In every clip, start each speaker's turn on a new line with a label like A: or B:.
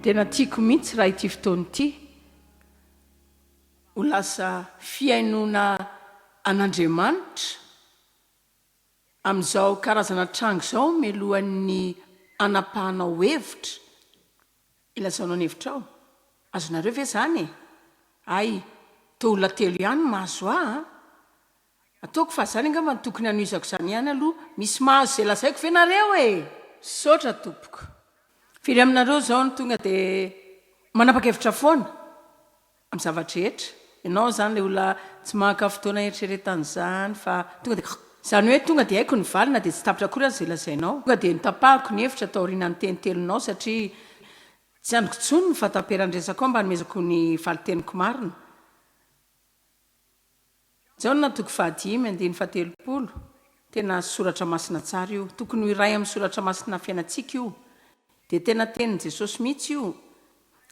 A: Tena tiako mihitsy raha ity fotoana ity ho lasa fihainoana an'Andriamanitra amin'izao karazana tranga izao mialohan'ny hanapahanao hevitra. Ilazaonao ny hevitrao. Azonareo ve izany e? Hay, toa olona telo ihany no mahazo ahy an! Ataoko fa zany angamba no tokony hanohizako izany ihany aloha, misy mahazo izay lazaiko ve nareo e? Misaotra tompoko. Firy aminareo izao no tonga dia manapa-kevitra foana amin'ny zava-drehetra? Ianao izany ilay olona tsy maka fotoana hieritreretana izany fa tonga dia Izany hoe tonga dia haiko ny valiny na dia tsy tapitra akory aza izay lazainao. Tonga dia notapahako ny hevitra taorianan'ny teny telonao satria tsy andriko intsony ny fahataperan'ny resakao mba hanomezako ny valin-teniko marina. Jaona toko fahadimy andininy fahatelopolo, Tena soratra masina tsara io. Tokony ho iray amin'ny soratra masina fiainantsika io. Dia tena tenin'i Jesosy mihitsy io.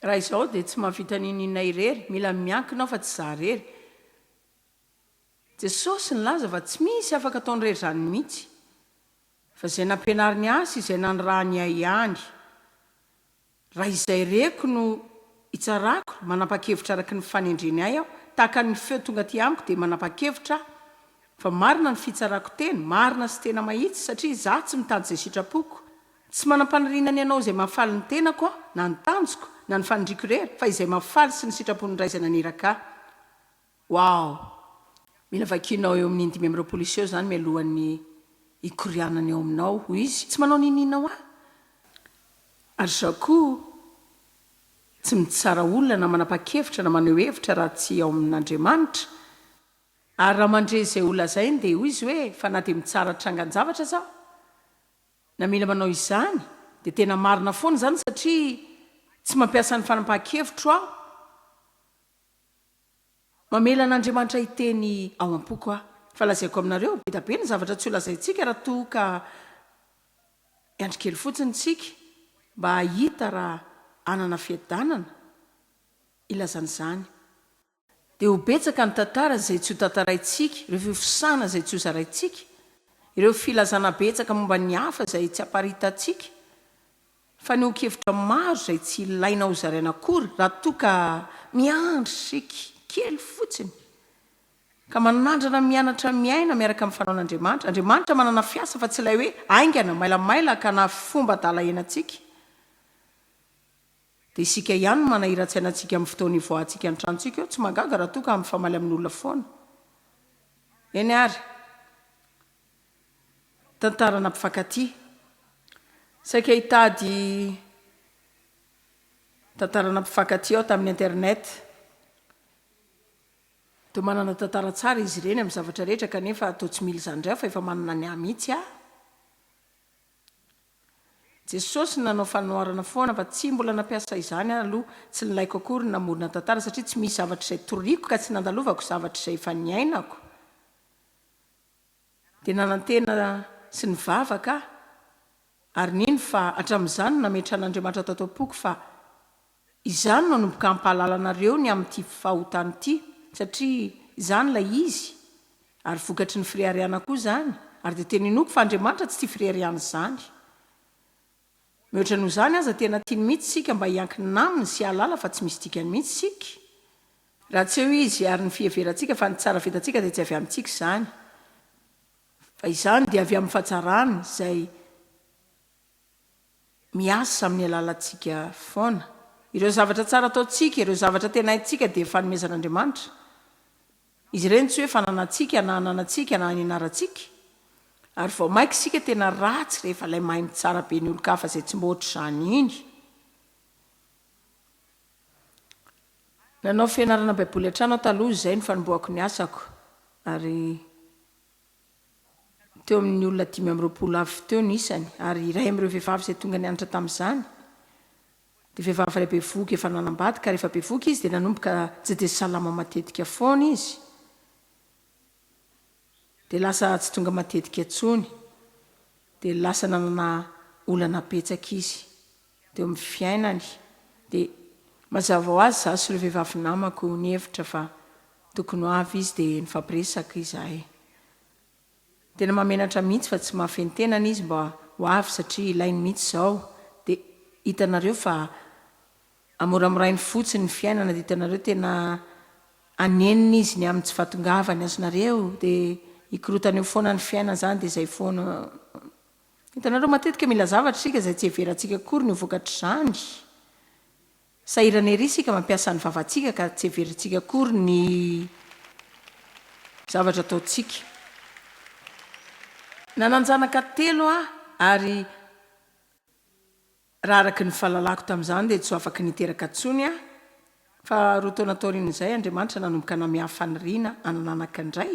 A: Raha izaho dia tsy mahavita n'inon'inona irery, mila miankina aho fa tsy izaho irery. Jesosy nilaza fa tsy misy afaka ataony irery izany mihitsy. Fa izay nampianariny ahy sy izay nanirahany ahy ihany. Raha izay reko no itsarako, manapa-kevitra araka ny fanendreny ahy aho, tahaka ny feo tonga aty amiko dia manapa-kevitra aho fa marina ny fitsarako tena, marina sy tena mahitsy, satria izaho tsy mitady izay sitrapoko. Tsy manam-paniriana ny hanao izay mahafaly ny tenako aho, na ny tanjoko, na ny faniriako irery, fa izay mahafaly sy ny sitrapon'ny Ray izay naniraka ahy. Wow! Mila vakianao eo amin'ny 25 isa eo izany mialohan'ny hikorianany eo aminao, hoy izy. Tsy manao n'inon'inona ho ahy. Ary izaho koa tsy mitsara olona na manapa-kevitra na maneho hevitra raha tsy ao amin'Andriamanitra. Ary raha mandre izay holazainy dia hoy izy hoe, fa na dia mitsara trangan-javatra aza aho, na mila manao izany, dia tena marina foana izany satria tsy mampiasa ny fanapahan-kevitro aho. Mamela an'Andriamanitra hiteny ao am-poko aho. Fa lazaiko aminareo, be dia be ny zavatra tsy holazaintsika raha toa ka hiandry kely fotsiny isika mba hahita raha hanana fiadanana hilazana izany. Dia ho betsaka ny tantara izay tsy hotantaraintsika, ireo fifosana izay tsy hozaraintsika, ireo filazana betsaka momba ny hafa izay tsy haparitantsika. Fanehoan-kevitra maro izay tsy ilaina hozaraina akory raha toa ka miandry isika kely fotsiny ka manandrana mianatra miaina miaraka amin'ny fanaon'Andriamanitra. Andriamanitra manana fiasa fa tsy ilay hoe haingana, mailamaila ka na fomba adala iainantsika. Dia isika ihany no manahiran-tsaina antsika amin'ny fotoana ivoahantsika ny tranontsika eo. Tsy mahagaga raha toa ka mifamaly amin'olona foana. Eny ary. Tantarana mpifankatia. Saika hitady tantarana mpifankatia aho tamin'ny internet. Toa manana tantara tsara izy ireny amin'ny zavatra rehetra kanefa toa tsy mila izany indray aho fa efa manana ny ahy mihitsy aho. Jesosy nanao fanoharana foana fa tsy mbola nampiasa izany aho aloha, tsy nilaiko akory ny namorona tantara satria tsy misy zavatra izay toriko ka tsy nandalovako zavatra izay efa niainako. Dia nanantena sy nivavaka aho ary nino fa hatramin'izany no nametrahan'Andriamanitra tato am-poko fa izany no hanomboka hampahalala anareo ny amin'ity fahotana ity satria izany ilay izy ary vokatry ny fireharehana koa izany ary dia tena inoako fa Andriamanitra tsy tia fireharehana izany. Mihoatra noho izany aza, tena tiany mihitsy isika mba hiankina aminy sy hahalala fa tsy misy dikany mihitsy isika. Raha tsy eo Izy ary ny fiheverantsika fa ny tsara vitantsika dia tsy avy amintsika izany, fa izany dia avy amin'ny fahatsarany izay miasa amin'ny alalantsika foana. Ireo zavatra tsara ataontsika, ireo zavatra tena haintsika dia fanomezan'Andriamanitra. Izy ireny tsy hoe fananantsika na ananantsika na nianarantsika. Ary vao mainka isika tena ratsy rehefa ilay mahay mitsara be ny olon-kafa izay tsy mba ohatr'izany iny. Nanao fianarana Baiboly hatrany aho taloha izay no fanombohako ny asako, ary teo amin'ny olona 25 avy teo ny isany, ary iray amin'ireo vehivavy izay tonga nianatra tamin'izany dia vehivavy iray bevohoka efa nanambady, ka rehefa bevohoka izy dia nanomboka tsy dia salama matetika foana izy, dia lasa tsy tonga matetika intsony, dia lasa nanana olana betsaka izy teo amin'ny fiainany, dia mazava ho azy izaho sy ireo vehivavy namako nihevitra fa tokony ho avy izy dia nifampiresaka izahay. Tena mahamenatra mihitsy fa tsy mahafehy ny tenany izy mba ho avy satria ilainy mihitsy izao dia hitanareo fa. Amoramorainy fotsiny ny fiainana dia hitanareo tena hanenina izy ny amin'ny tsy fahatongavany, azonareo? Dia hikorotana eo foana ny fiainana izany dia izay foana. Hitanareo, matetika mila zavatra isika izay tsy heverantsika akory ny ho vokatr'izany. Sahirana ery isika mampiasa ny vavantsika ka tsy heverintsika akory ny zavatra ataontsika. Nanan-janaka telo aho ary raha araka ny fahalalako tamin'izany dia tsy ho afaka niteraka intsony aho. Fa roa taona taorian'izay Andriamanitra nanomboka nameahy faniriana hanananaka indray.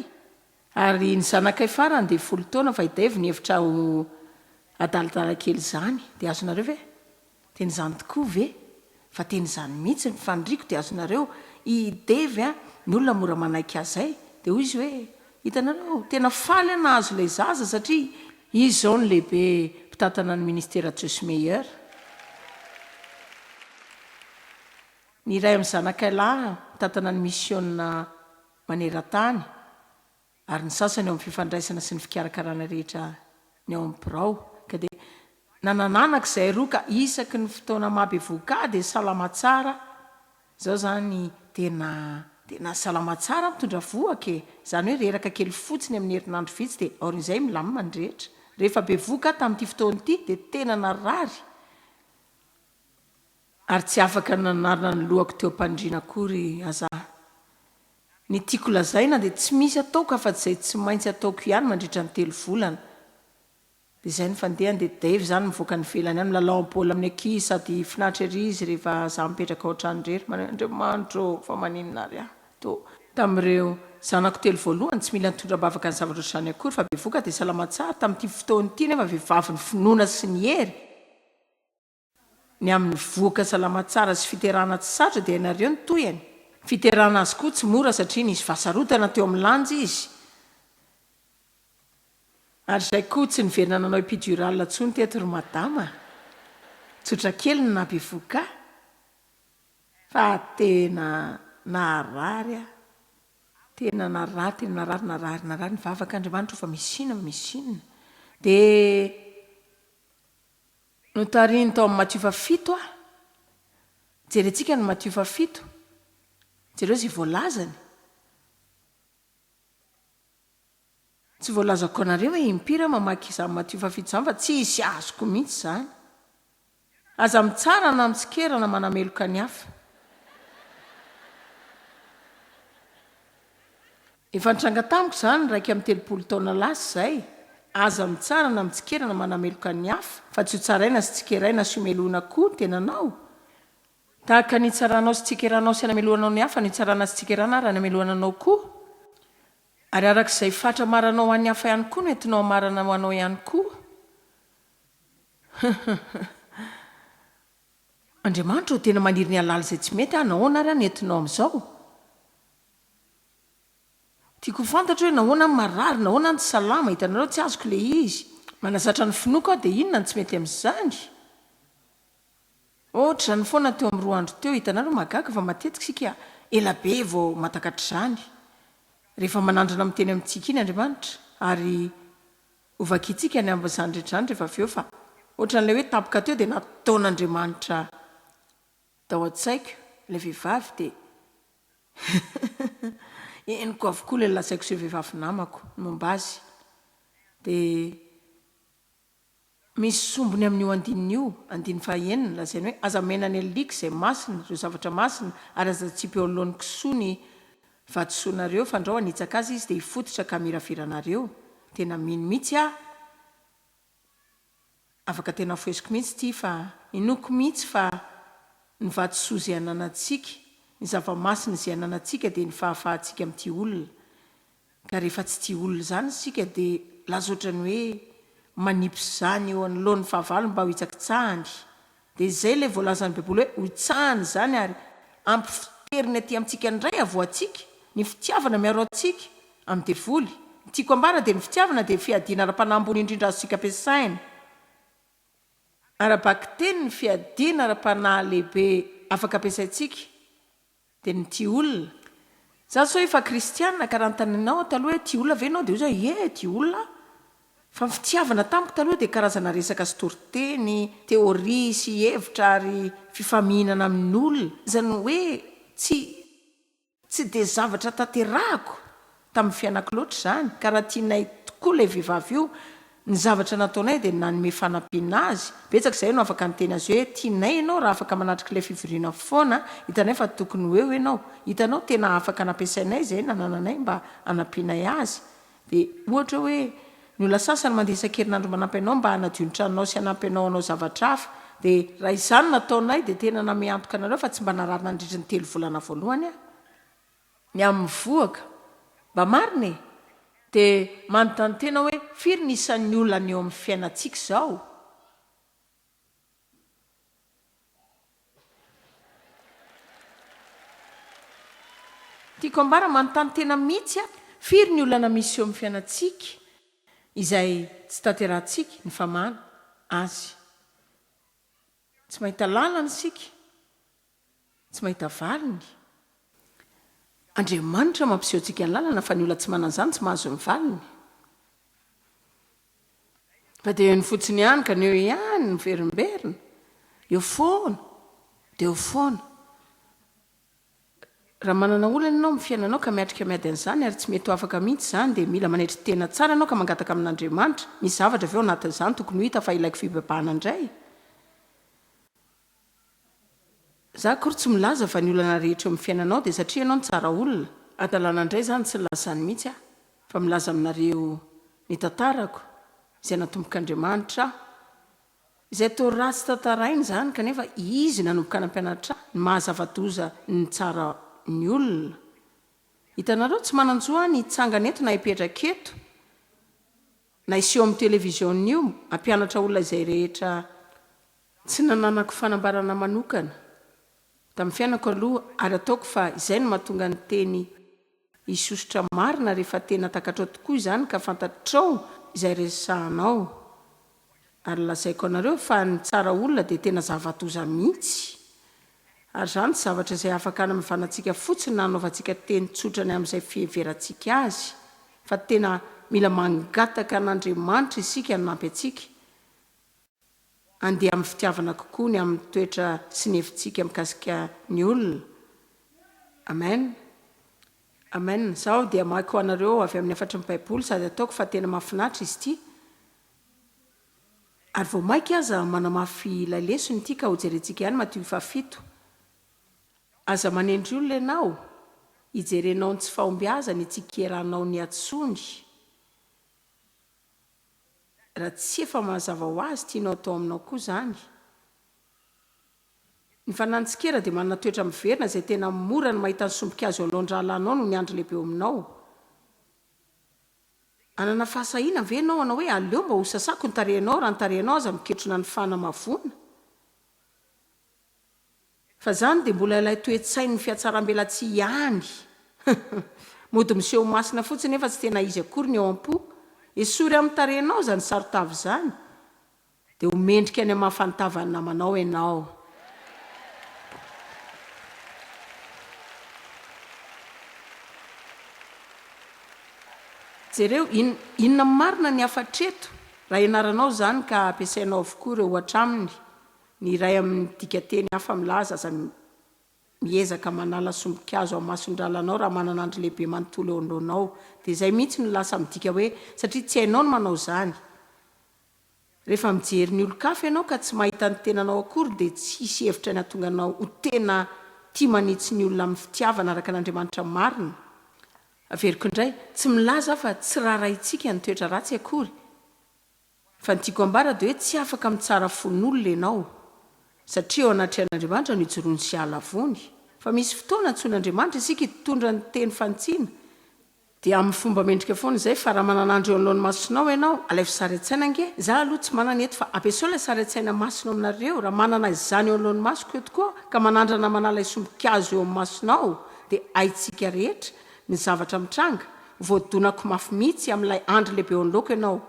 A: Ary ny zanakay farany dia folo taona fa i Dave nihevitra ho adaladala kely izany. Dia azonareo ve? Tena izany tokoa ve? Fa tena izany mihitsy ny faniriako dia azonareo i Dave a, ny olona mora manaiky ahy izay. Dia hoy izy hoe, hitanareo, tena faly aho nahazo ilay zaza satria izy izao no lehibe mpitantana ny ministera Joyce Meyer. Ny iray amin'ny zanakay lahy mitantana ny misiona maneran-tany. ary ny sasany eo amin'ny fifandraisana sy ny fikarakarana rehetra ny ao amin'ny birao, ka dia nanananako izay roa ka isaky ny fotoana maha bevohoka ahy dia salama tsara, izao izany tena tena salama tsara mitondra vohoka e, izany hoe reraka kely fotsiny amin'ny herinandro vitsy dia aorian'izay milamina ny rehetra. Rehefa bevohoka aho tamin'ity fotoana ity dia tena narary ary tsy afaka nanarina ny lohako teo am-pandriana akory aza aho. Ny tiako lazaina dia tsy misy ataoko afa-tsy izay tsy maintsy ataoko ihany mandritra ny telo volana. Dia izay ny fandehany dia Dave izany mivoaka any ivelany any milalao baolina amin'ny ankizy sady finaritra ery izy rehefa za mipetraka ao an-trano irery manao hoe Andriamanitra ô fa maninona ary aho to Tamin'ireo zanako telo voalohany tsy mila nitondra am-bavaka ny zavatra ohatr'izany akory fa bevoka dia salama tsara, tamin'ity fotoana ity nefa vehivavy ny finoana sy ny hery, Ny amin'ny vohoka salama tsara sy fiterahana tsy sarotra dia hainareo ny tohiny. Fiterahana azy koa tsy mora satria nisy fahasarotana teo amin'ny lanja izy. Ary izay koa tsy niverina nanao epidural intsony teto ry madama a! Tsotra kely ny nahabevohoka ahy fa tena naharary aho. Tena narary, tena narary, narary, narary, nivavaka Andriamanitra fa misy inona, misy inona. Dia. Notarihiny tao amin'ny Matio fahafito aho. Jerentsika ny Matio fahafito. Jereo izay voalazany. Tsy voalazako anareo hoe impiry aho mamaky izany Matio fahafito izany fa tsy hisy azoko mihitsy izany. Aza mitsara na mitsikera na manameloka ny hafa. Efa nitranga tamiko izany 31 taona lasa izay, aza mitsara na mitsikera na manameloka ny hafa fa tsy ho tsaraina sy tsikeraina sy homelohina koa ny tenanao. Tahaka ny hitsaranao sy tsikeranao sy anamelohanao ny hafa no hitsarana sy tsikerana ary anamelohana anao koa. Ary araka izay fatra amaranao ho an'ny hafa ihany koa no entinao amarana ho anao ihany koa. Andriamanitra ô, tena maniry ny halala izay tsy mety aho, nahoana ary aho no entinao amin'izao? Tiako ho fantatra hoe nahoana aho marary, nahoana aho no tsy salama, hitanareo, tsy azoko ilay izy. Manazatra ny finoako aho, dia inona no tsy mety amin'izany? Ohatr'izany foana teo amin'ny roa andro teo, hitanareo, mahagaga fa matetika isika ela be vao mahatakatra izany, rehefa manandrana miteny amintsika iny Andriamanitra, ary hovakintsika ny amin'izany rehetra izany rehefa avy eo, fa ohatran'ilay hoe tampoka teo dia nataon'Andriamanitra tao an-tsaiko ilay vehivavy dia Henoko avokoa ilay lazaiko sy ireo vehivavy namako ny momba azy. Dia misy sombiny amin'io andininy io, andininy fahaenina, lazainy hoe, Aza omena ny alika izay masina, ireo zavatra masina, ary aza atsipy eo anoloan'ny kisoa ny vatosoanareo, fandrao hanitsaka azy izy dia hifototra ka hamiravira anareo. Tena mino mihitsy aho. Afaka tena afoheziko mihitsy ity fa inoako mihitsy fa ny vatosoa izay ananantsika, ny zava-masina izay ananantsika dia ny fahafahantsika mitia olona. Ka rehefa tsy tia olona izany isika dia lasa ohatran'ny hoe manipy izany eo anoloan'ny fahavalo mba ho hitsakitsahany. Dia izay ilay voalazan'ny baiboly hoe hotsahany izany ary ampifoteriny aty amintsika indray havoantsika, ny fitiavana miaro antsika amin'ny devoly. Ny tiako ambara dia ny fitiavana dia fiadiana ara-panahy ambony indrindra azontsika ampiasaina. Ara-bakiteny ny fiadiana ara-panahy lehibe afaka ampiasaintsika dia ny tia olona. Za zao efa kristiana ka raha anontanianao aho taloha hoe tia olona ve ianao dia hoy za ie tia olona aho. Fa ny fitiavana tamiko taloha dia karazana resaka sy toriteny, théorie sy hevitra ary fifamihinana amin'olona. Izany hoe tsy tsy dia zavatra tanterahako tamin'ny fiainako loatra izany, ka raha tianay tokoa ilay vehivavy io, ny zavatra nataonay dia nanome fanampiana azy. Betsaka izahay no afaka niteny azy hoe tianay ianao raha afaka manatrika ilay fivoriana foana, hitanay fa tokony ho eo ianao. Hitanao, tena afaka nampiasainay izay nanananay mba hanampianay azy. Dia ohatra hoe, ny olona sasany mandeha isan-kerinandro manampy anao mba hanadio ny tranonao sy hanampy anao hanao zavatra hafa. Dia raha izany no nataonay dia tena nanome antoka anareo fa tsy mba narary nandritry ny telovolana voalohany aho. Ny amin'ny vohoka. Mba marina e! Dia manontany tena hoe firy ny isan'ny olana eo amin'ny fiainantsika izao? Tiako ambara, manontany tena mihitsy aho, firy ny olana misy eo amin'ny fiainantsika izay tsy tanterahantsika ny famahana azy? Tsy mahita lalana isika, tsy mahita valiny. Andriamanitra mampiseho antsika ny lalana fa ny olona tsy manana izany tsy mahazo ny valiny. Fa dia eny fotsiny ihany ka ny eo ihany miverimberina, eo foana dia eo foana. Raha manana olana ianao amin'ny fiainanao ka miatrika miady an'izany ary tsy mety ho afaka mihitsy izany dia mila manetry tena tsara ianao ka mangataka amin'Andriamanitra. Misy zavatra ve ao anatin'izany tokony ho hita fa ilaiko fibebahana indray? Za akory tsy milaza fa ny olana rehetra eo amin'ny fiainanao dia satria ianao no tsara olona. Hadalana indray izany tsy nilaza izany mihitsy aho fa milaza aminareo ny tantarako izay natombok'Andriamanitra aho. Izay toa ratsy tantaraina izany kanefa Izy nanomboka nampianatra ahy ny maha zava-doza ny tsara ny olona. Hitanareo, tsy manan-jo aho ny hitsangana eto na hipetraka eto na hiseho amin'ny televiziona io hampianatra olona izay rehetra Tsy nananako fanambarana manokana tamin'ny fiainako aloha ary ataoko fa izay no mahatonga ny teny hisosotra marina rehefa tena takatrao tokoa izany ka fantatrao izay resahanao ary lazaiko anareo fa ny tsara olona dia tena zava-doza mihitsy ary izany tsy zavatra izay afaka hanamavanantsika fotsiny na hanaovantsika teny tsotra ny amin'izay fiheverantsika azy fa tena mila mangataka an'Andriamanitra isika hanampy antsika Andeha amin'ny fitiavana kokoa ny amin'ny toetra sy ny hevitsika mikasika ny olona. Amen. Amen. Izaho dia hamaky ho anareo avy amin'ny hafatry ny Baiboly sady ataoko fa tena mahafinaritra izy ity. Ary vao mainka aza manamafy ilay lesona ity ka hojerentsika ihany Matio fahafito. Aza manendry olona ianao, hijerenao ny tsy fahombiazany, hitsikeranao ny hadisoany. Raha tsy efa mazava ho azy tianao atao aminao koa izany. Ny fananitsikera dia manana toetra miverina izay tena mora ny mahita ny sombin-kazo eo alohan-drahalahinao noho ny andry lehibe eo aminao. Hanana fahasahiana ve ianao hanao hoe aleo mba hosasako ny tarehinao raha ny tarehinao aza miketrona ny fanamavoana? Fa zany dia mbola ilay toe-tsain'ny fihatsarambelatsihy ihany. Mody miseho masina fotsiny nefa tsy tena izy akory ny ao am-po. Esory amin'ny tarehinao izany saron-tava izany, dia ho mendrika ny hamafa ny tavan'ny namanao ianao. Jereo, inona marina ny hafatra eto raha ianaranao izany ka ampiasainao avokoa ireo ohatra aminy. Ny iray amin'ny dikanteny hafa milaza aza miezaka manala sombin-kazo amin'ny mason-dralanao raha manana andry lehibe manontolo eo anoloanao. Dia izay mihitsy no lasa midika hoe satria tsy hainao ny manao izany. Rehefa mijery ny olon-kafa ianao ka tsy mahita ny tenanao akory dia tsy hisy hevitra ny hahatonga anao ho tena tia manitsy ny olona amin'ny fitiavana araka an'Andriamanitra marina. Averiko indray, tsy milaza aho fa tsy raharahintsika ny toetra ratsy akory. Fa ny tiako ambara dia hoe tsy afaka mitsara fon'olona ianao, satria eo anatrehan'Andriamanitra no ijoroany sy ahalavoany. Fa misy fotoana antsoin'Andriamanitra isika hitondra ny teny fanitsiana, dia amin'ny fomba mendrika foana izay, fa raha manana andro eo anoloan'ny masonao ianao, alaivo sary an-tsaina ange, za aloha tsy manana eto fa ampiasao ilay sary an-tsaina masina ao aminareo, raha manana izany eo anoloan'ny masoko eo tokoa aho ka manandrana manala isombin-kazo eo amin'ny masonao dia haintsika rehetra ny zavatra mitranga, voadonako mafy mihitsy amin'ilay andry lehibe eo anoloako ianao.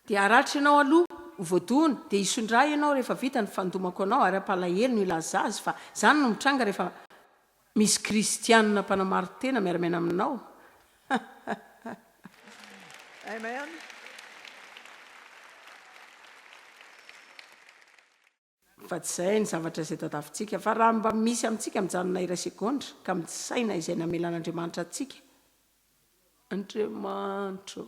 A: Dia haratra ianao aloha, ho voadona, dia hisondra ianao rehefa vita ny fandomako anao ary hampalahelo no hilaza azy fa izany no mitranga rehefa misy kristianina mpanamarin-tena miara-miaina aminao.
B: Amen.
A: Fa tsy izay ny zavatra izay tadavintsika. Fa raha mba misy amintsika mijanona iray segondra ka misaina izay namelan'Andriamanitra antsika, Andriamanitra ô!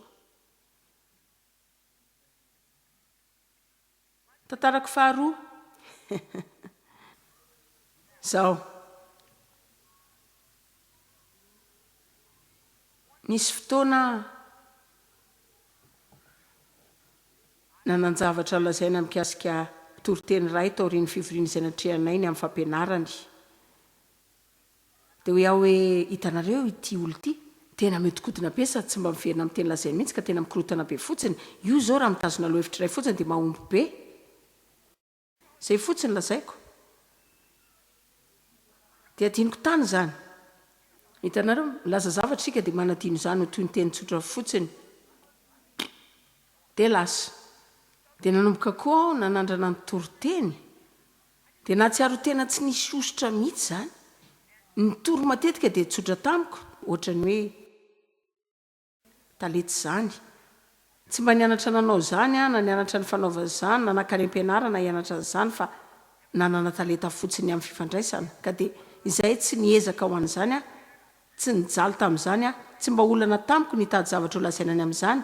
A: Tantarako faharoa. Izao. Nisy fotoana aho nanan-javatra nolazaina mikasika mpitoriteny iray taorian'ny fivoriana izay natrehanay ny amin'ny fampianarany. Dia hoy aho hoe, Hitanareo ity olona ity? Tena mihodinkodina be sady tsy mba miverina amin'ny teny lazainy mihitsy ka tena mikorontana be fotsiny. Io izao raha mitazona lohahevitra iray fotsiny dia mahomby be. Izay fotsiny lazaiko. Dia adinoko tany izany. Hitanareo? Milaza zavatra isika dia manadino izany ho toy ny teny tsotra fotsiny. Dia lasa. Dia nanomboka koa aho nanandrana nitory teny. Dia nahatsiaro tena tsy nisy hosotra mihitsy izany. Ny tory matetika dia tsotra tamiko, ohatran'ny hoe talenta izany. Tsy mba nianatra nanao izany aho, na nianatra ny fanaovana izany, na nankany am-pianarana hianatra an'izany fa nanana talenta fotsiny amin'ny fifandraisana. Ka dia izay tsy niezaka ho an'izany aho, Tsy nijaly tamin'izany aho. Tsy mba olana tamiko ny hitady zavatra holazaina ny amin'izany,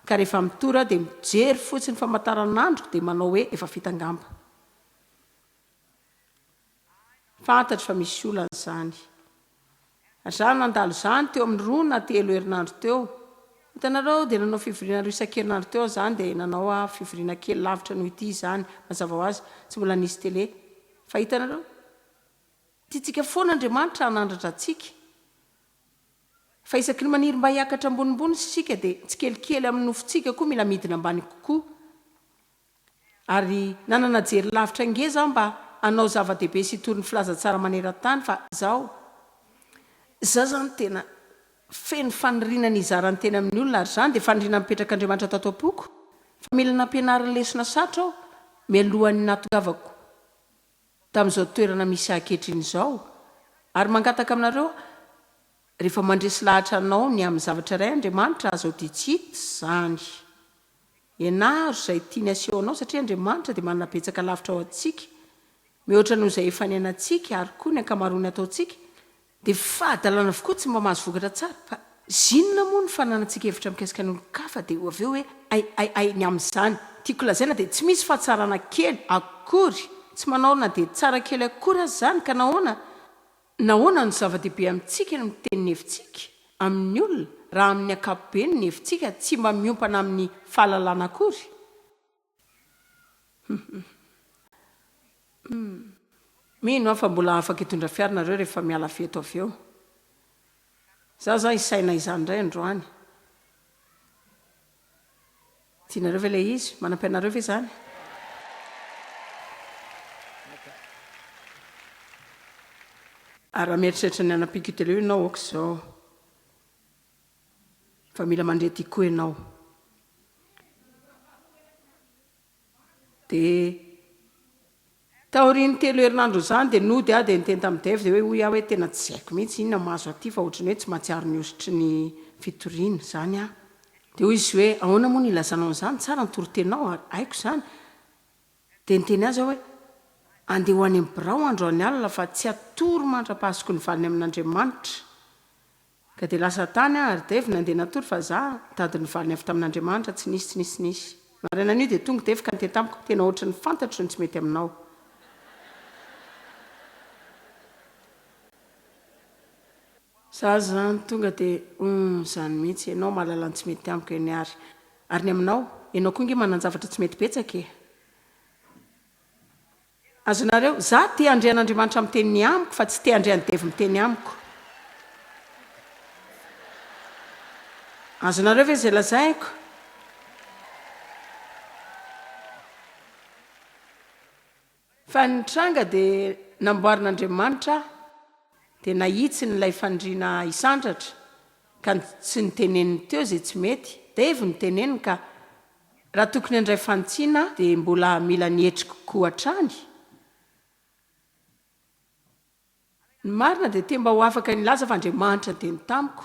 A: ka rehefa mitory aho dia mijery fotsiny famataranandroko dia manao hoe efa vita angamba. Fantatro fa misy olana izany. Ary izaho nandalo izany teo amin'ny roa na telo herinandro teo. Hitanareo, dia nanao fivoriana roa isan-kerinandro teo aho izany, dia nanao aho fivoriana kely lavitra noho ity izany, mazava ho azy, tsy mbola nisy tele. Fa hitanareo? Tiantsika foana Andriamanitra hanandratra antsika. Fa isaky ny maniry mba hiakatra ambonimbony isika dia tsikelikely amin'ny nofontsika koa mila midina ambany kokoa. Ary nanana jery lavitra ngeza aho mba hanao zava-dehibe sy hitory ny filazantsara maneran-tany fa izao, izaho izany tena feno faniriana ny hizara ny teny amin'ny olona ary izany dia faniriana nipetrak'Andriamanitra tato am-poko fa mila nampianariny lesona sarotra aho mialohan'ny nahatongavako tamin'izao toerana misy ahy ankehitriny izao, ary mangataka aminareo aho, rehefa mandresy lahatra anao ny amin'ny zavatra iray Andriamanitra, aza odian-tsy hita izany. Ianaro izay tiany haseho anao, satria Andriamanitra dia manana betsaka lavitra ho antsika, mihoatra noho izay efa niainantsika, ary koa ny ankamaroan'ny ataontsika, Dia fahadalana avokoa tsy mba mahazo vokatra tsara. Fa zinona moa ny fananantsika hevitra mikasika ny olon-kafa dia ho avy eo hoe ay ay ay ny amin'izany. Tiako lazaina dia tsy misy fahatsarana kely akory, tsy manao na dia tsara kely akory aza izany ka nahoana nahoana no zava-dehibe amintsika ny miteny ny hevitsika amin'ny olona raha amin'ny ankapobeny ny hevitsika tsy mba miompana amin'ny fahalalana akory? Mino aho fa mbola afaka hitondra fiara nareo rehefa miala avy eto avy eo. Za zany hisaina izany indray androany. Tianareo ve ilay izy? Manampy anareo ve izany? Ary raha mieritreritra ny hanampiako io télé io ianao, aoka izao. Fa mila mandre ity koa ianao. Dia taorian'ny telo herinandro izany dia nody aho dia niteny tamin'i Dave dia hoe hoy aho hoe tena tsy haiko mihitsy inona mahazo aty fa ohatran'ny hoe tsy mahatsiaro ny hosotry ny fitoriana izany aho. Dia hoy izy hoe ahoana moa no ilazanao an'izany, tsara ny toritenao ary haiko izany. Dia niteny azy aho hoe andeha ho any amin'ny birao androany alina fa tsy hatory mandra-pahazoko ny valiny amin'Andriamanitra. Ka dia lasa tany aho ary Dave nandeha natory fa za nitady ny valiny avy tamin'Andriamanitra tsy nisy tsy nisy tsy nisy. Marainan'io dia tonga Dave ka niteny tamiko, tena ohatry ny fantatro ny tsy mety aminao. Za zany tonga dia humm zany mihitsy, ianao mahalala ny tsy mety amiko eny ary. Ary ny aminao? Ianao koa nge manan-javatra tsy mety betsaka e! Azonareo? Za te handre an'Andriamanitra miteny ny amiko fa tsy te handre an'i Devo miteny amiko. Azonareo ve izay lazaiko? Fa ny nitranga dia namboarin'Andriamanitra aho, dia nahitsiny ilay fandriana hisandratra, ka tsy noteneniny teo izay tsy mety. Devo no teneniny ka Raha tokony handray fanitsiana aho dia mbola mila ny hetriko koa hatrany. Ny marina dia te mba ho afaka nilaza fa Andriamanitra niteny tamiko.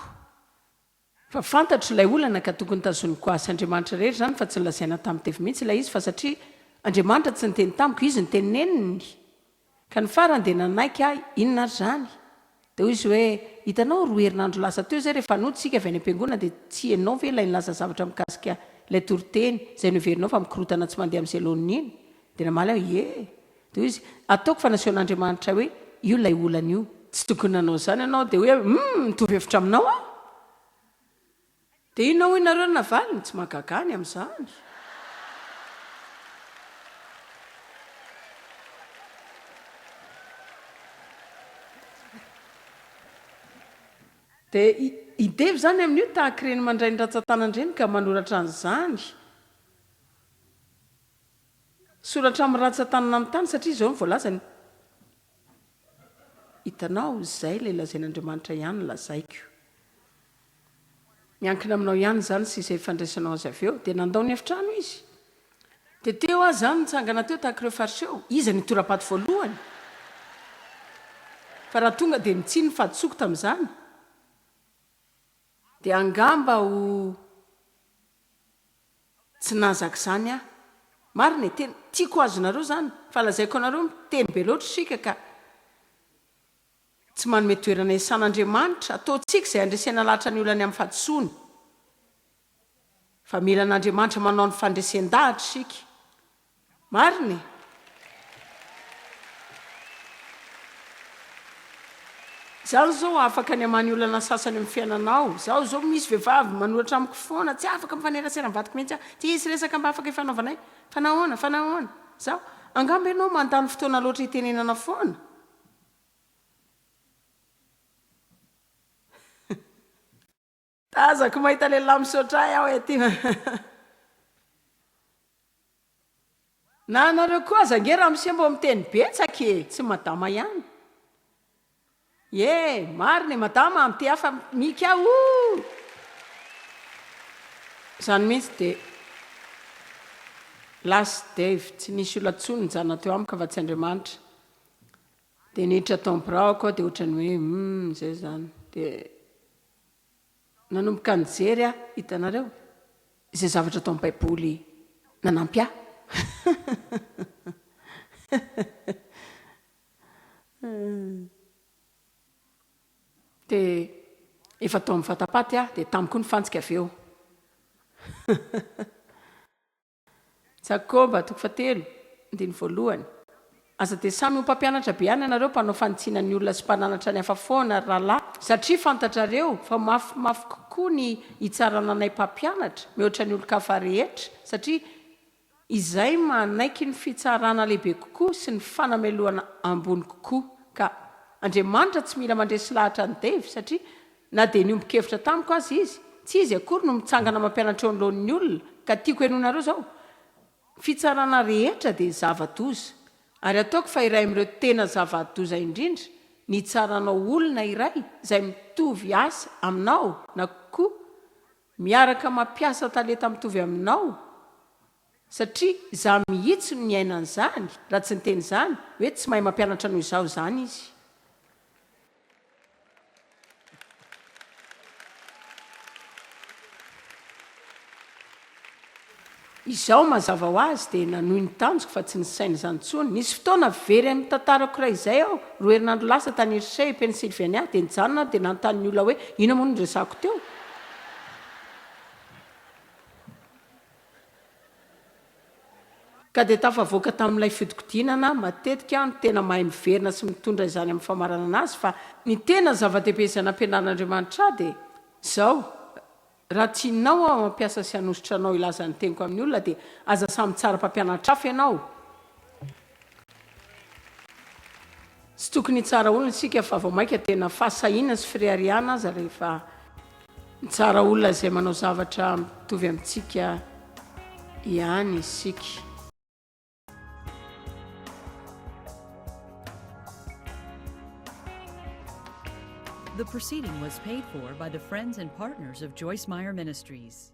A: Fa fantatro ilay olana ka tokony tazoniko ahy sy Andriamanitra irery izany fa tsy nolazaina tamin'i Dave mihitsy ilay izy fa satria Andriamanitra tsy niteny tamiko, Izy niteneniny. Ka ny farany dia nanaiky ahy, inona ary izany? Dia hoy izy hoe, hitanao, roa herinandro lasa teo izay rehefa nody isika avy any am-piangonana dia tsy ianao ve ilay nilaza zavatra mikasika ilay toriteny izay noheverinao fa mikorontana tsy mandeha amin'izay laoniny iny? Dia namaly aho, ie. Dia hoy izy, Ataoko fa nasehon'Andriamanitra hoe io ilay olana io. Tsy tokony nanao izany ianao. Dia hoy aho, Hum, mitovy hevitra aminao aho. Dia inona hoy nareo no navaliny? Tsy mahagaga ahy ny amin'izany. Dia i Dave izany amin'io tahaka ireny mandray ny rantsan-tanana ireny ka manoratra an'izany. Soratra amin'ny rantsan-tanana amin'ny tany satria izao no voalazany, Hitanao, izay ilay lazain'Andriamanitra ihany no lazaiko. Miankina aminao ihany izany sy izay fandraisanao azy avy eo. Dia nandao ny efitrano izy. Dia teo aho izany nitsangana teo tahaka ireo Fariseo. Iza no hitora-paty voalohany? Fa raha tonga dia nitsiny ny fahadisoako tamin'izany, dia angamba ho. Tsy nahazaka izany aho. Marina e, tena tiako ho azonareo izany, fa lazaiko anareo miteny be loatra isika ka tsy manome toerana iasan'Andriamanitra, ataontsika izay handresena lahatra ny olany amin'ny fahadisoany. Fa mila an'Andriamanitra manao ny fandresen-dahatra isika. Marina e! Izaho izao afaka ny hamaha ny olana sasany amin'ny fiainanao. Izaho izao misy vehivavy manoratra amiko foana, tsy afaka mifanerasera amin'ny vadiko mihitsy aho, tsy hisy resaka mba afaka hifanaovanay. Fa nahoana? Fa nahoana? Izaho, angamba ianao mandany fotoana loatra hitenenana foana. Tazako mahita lehilahy misaotra ahy aho ety. Na anareo koa aza ange ramose mbô miteny betsaka e! Tsy madama ihany. Ie, marina e, madama mitehafa Mika o! Izany mihitsy dia last Dave, tsy nisy olona intsony nijanona teo amiko afa-tsy Andriamanitra. Dia niditra tao amin'ny biraoko aho dia ohatran'ny hoe humm izay izany. Dia nanomboka nijery aho, hitanareo, izay zavatra tao amin'ny Baiboly nanampy ahy. Dia efa tao amin'ny vatapaty aho, dia tamy koa ny fantsika avy eo. Jakoba, toko fahatelo, andininy voalohany. Aza dia samy ho mpampianatra be ihany ianareo, mpanao fanitsiana ny olona sy mpananatra ny hafa foana, ry rahalahy, satria fantatrareo fa mafimafy kokoa ny hitsarana anay mpampianatra mihoatra ny olon-kafa rehetra, satria izay manaiky ny fitsarana lehibe kokoa sy ny fanamelohana ambony kokoa. Ka Andriamanitra tsy mila mandresy lahatra an'i Dave, satria Na dia niombon-kevitra tamiko aza izy, tsy izy akory no mitsangana mampianatra eo anoloan'ny olona, ka tiako henoinareo izao, Ny fitsarana rehetra dia zava-doza, ary ataoko fa iray amin'ireo tena zava-doza indrindra ny hitsaranao olona iray izay mitovy asa aminao na koa miaraka mampiasa talenta mitovy aminao, satria izaho mihitsy no niaina an'izany, raha tsy niteny izany, hoe tsy mahay mampianatra noho izaho izany izy. Izaho mazava ho azy dia nanohy ny tanjoko fa tsy nisaina izany intsony. Nisy fotoana very amin'ny tantarako iray izay aho, roa herinandro lasa tany Hershey, Pennsylvania, dia nijanona aho dia nanontany ny olona hoe inona moa no niresahako teo. Ka dia tafavoaka tamin'ilay fiodikodinana, matetika aho no tena mahay miverina sy mitondra izany amin'ny famaranana azy, fa ny tena zava-dehibe izay nampianarin'Andriamanitra ahy dia izao, raha tianao aho hampiasa sy hanosotra anao hilaza ny teniko amin'ny olona dia aza samy tsara mpampianatra hafa ianao. Tsy tokony hitsara olona isika fa vao mainka tena fahasahiana sy fireharehana aza rehefa mitsara olona izay manao zavatra mitovy amintsika ihany isika.
B: The proceeding was paid for by the friends and partners of Joyce Meyer Ministries.